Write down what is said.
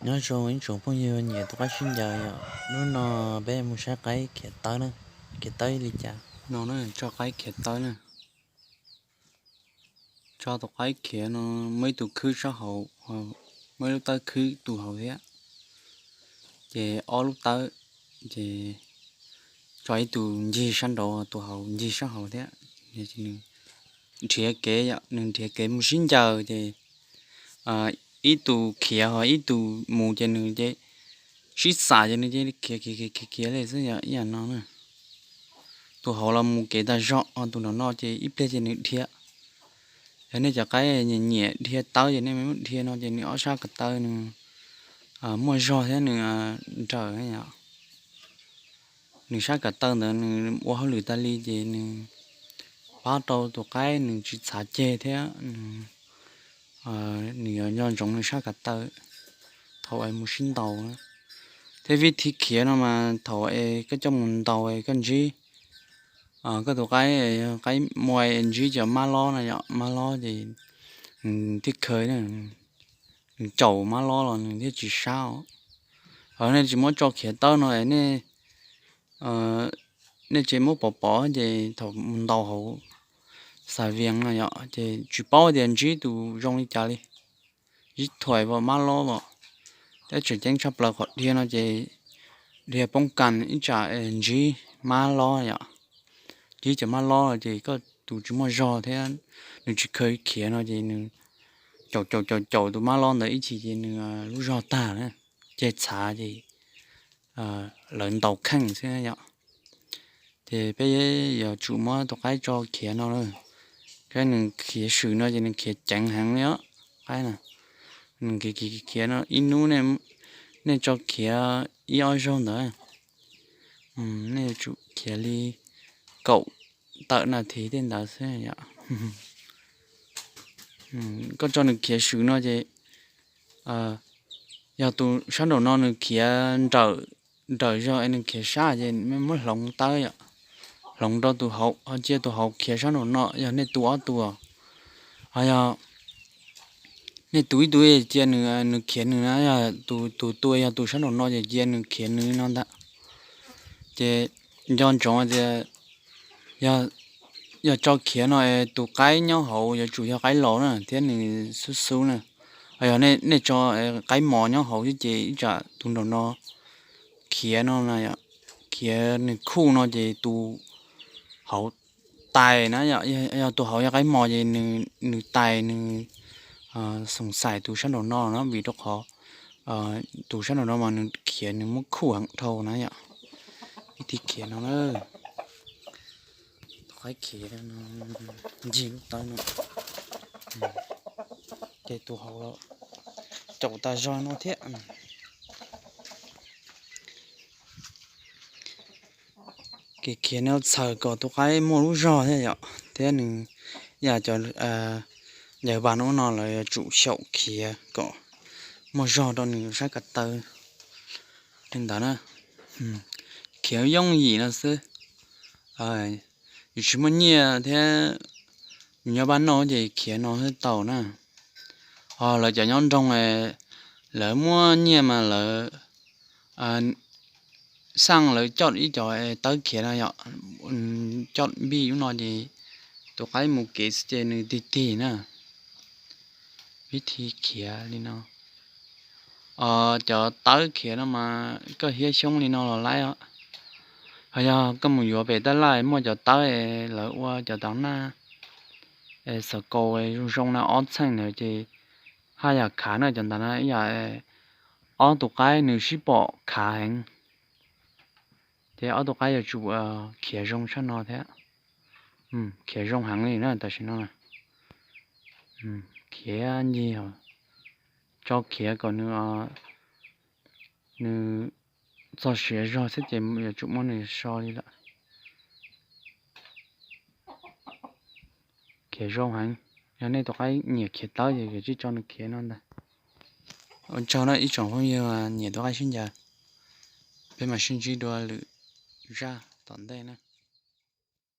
Nyob zoo ib tsoom phooj ywg nyiam tus qaib sib ncaws yom, hnub no peb mus saib qaib khiav tawb na, khiav tawb li cas no na, tso qaib khiav tawb na. Tso tus qaib khiav no, muaj ib tug khwb sab hauv, muaj ib lub tawb khwb tus hauv thiab, ces ob lub tawb, ces tso ib tug ncig sab nraud, tus hauv ncig sab hauv thiab. Nws nrhiav kev yom, nws nrhiav kev mus sib ncaws ces ib tug khiav ho ib tug mus ces nws ces sib xam ces nws ces khiav khiav khiav khiav li xwb yom, ib yam no na. Tus hauv los mus kev tag zog, ho tus nraum no ces ib pliag ces nws dhia. Yog nej cov qaib nyiam nyiam dhia tawb ces nej muab dhia no ces nws ob sab ko taw nws muaj zog thiab nws nrawm. Nws sab ko taw ntawd nws ua hauj lwm tas li ces nws pab rau tus qaib nws tsis txhav ceg thiab nws yuav nco ntsoov nws sab ko taw thaum es mus sib ntaus. Thiab vib thib khiav no mas thaum es koj coj mus ntaus es koj ntsib koj tus qaib, qaib muaj es ntsib cov mab lob no yom, mab lob ces nws thiaj khaws, nws caum mab lob los nws thiaj tsis sab os. Ho nej tsis muab tso khiav tawb no nej nej tsis muab pov pov ces thaum mus ntaus hauv xav vias no yom ces tsis paub tias ntsib tus zoo li cas li. Ntsib thuam as mab lob as, thiab tseem ceeb tshaj plaws qhov dhia no ces dhia poob kas ib tsam ntsib mab lob yom. Ntsib cov mab lob ces koj tus tsis muaj zog thiab nws tsis khaws khiav no ces nws caum caum caum caum tus mab lob ntawd ib chim ces nws lub zog tag na, ces txhav ces lawv ntaus kheej xwb yom. Ces peb yuav tsum muab tus qaib tso khiav no lawm, thiab nws khiav swm no ces nws khiav ceev heev li os. Qaib no nws khiav khiav khiav no ib hnub nej tso khiav ib ob zaug ntawd, nej yuav tsum khiav li kaum tawm nas this tej ntawd xwb yom. Koj tso nws khiav swm no ces yog tus sab nraum no nws khiav nrawm zog es nws khiav sab ces muab hloov tawb yom, hloov rau tus hauv, ho cia tus hauv khiav sab nraum no yog nej tus ob tus. Ho yog nej tus ib tug cia nws, nws khiav nws na, yog tus tus tua yog tus sab nraum no ces cia nws khiav nws no ntag. Ces nco ntsoov tias yog tso khiav no es tus qaib nyob hauv yuav tsum yog qaib laus na thiab nws xub xub na. Ho yog nej tso qaib mos nyob hauv xwb ces ib tsam tus nraum no khiav no na, khiav nws khuj no ces tus hauv tais na, yog tus hauv yog qaib mos ces nws tais nws xoom xais tus sab nraum no na, vim rau qhov tus sab nraum no mas nws khiav nws muab khuj heev dhau na yom. Ib thib khiav no na, tus qaib khiav ncig lub tawb no, ces tus hauv caum tas zog no thiab. Kev khiav no txhawm kom tus qaib muaj lub zog thiab yom, thiab nws yam cov ncaws pas no lawv yuav tsum xyaum khiav kom muaj zog rau nws sab ko taw li ntawd na. Khiav yooj yim no xwb, yus tsis muaj nyiaj thiab yus nyob pab noj ces khiav no thiaj tau na. Ho lawv cov nyob nroog, lawv muaj nyiaj mas lawv xaj lawv coj ib co tawb khiav no yom, coj npij lub no ces tus qaib mus kev xwb ces nws tig tig na. Vib thib khiav li no, cov tawb khiav no mas koj hiab xyoob li no los laib os. Ho yog koj mus yuav pem taj laj muaj cov tawb es lawv ua cov tav naj xav kaus zoo zoo na ob txheej ntawd ces haj yam khav na, cov ntawd na ib yam ob tug qaib nws sib pom khav heev. Ces ob tug qaib yuav tsum khiav zoo tshaj no thiab. Khiav zoo heev li na tam sim no. Khiav ncig, tso khiav kom nws, nws txog siav zog xwb ces yuav tsum muab nws so li lawm. Khiav zoo heev, yog nej tus qaib nyiam khiav tawb ces yuav tsum tso nws khiav no ntag. Ua tsaug na ib tsoom phooj ywg nyiam tus qaib sib ncaws, peb mam sib ntsib dua lwm zaj tom ntej na.